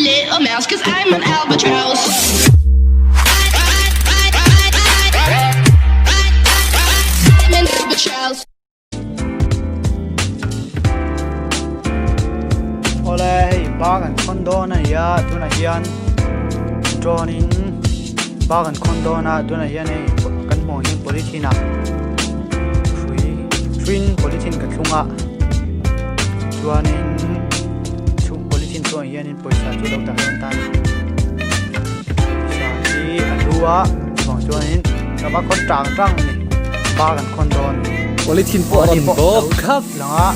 little mouse, cause I'm an albatross. I'm an albatross. Awle hei ba kan khawn dawn a ni a tunah hian drone in ba kan khawn dawn a tunah hian hei kan hmuh ang hian polythene ah hrui hruiin polythene ka thlung a chuanin chhung polythene chungah hianin pawisa chu lo dah dawn ta a ni pawisa hi a lu a chuvang chuanin ka va khawn tang tang a ni ba kan khawn dawn polythene pawh a rawn bawk khap lang a.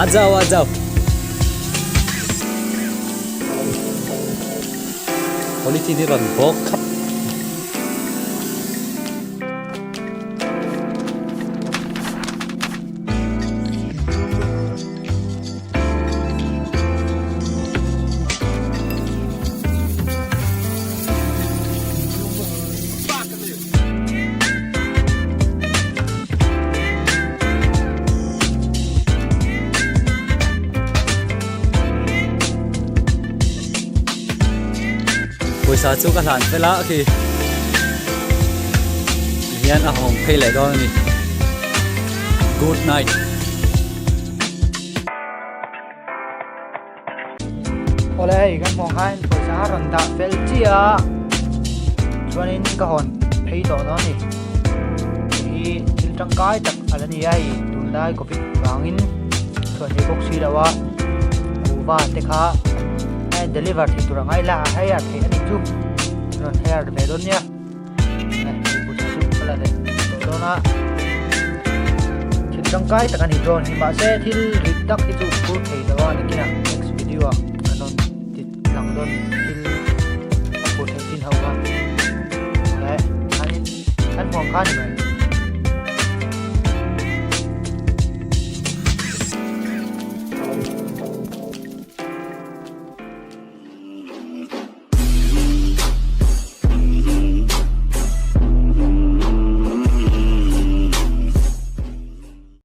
A jao a jao polythene hi rawn bawk khap. Pawisa chu ka hlan fel a khi hian a hawng phei leh dawn a ni good night. Awle hei kan hmuh ang khan pawisa a rawn dah fel chiah a chuanin ka hawn phei tawh dawn a ni hei hi thil tangkai tak a la ni a hei tunlai covid vangin chhuah thei bawk si lo a kuhva te kha deliver thei tur a ngai la a hire theih a ni chu rawn hire ve dawn nia. Thil tangkai tak a ni drone hi mahse thil rit tak hi chu phur thei lo a nikin ah next video ah kan rawn ti lang dawn thil a phur theih chin ho kha leh khanin kan huang kha ni mai.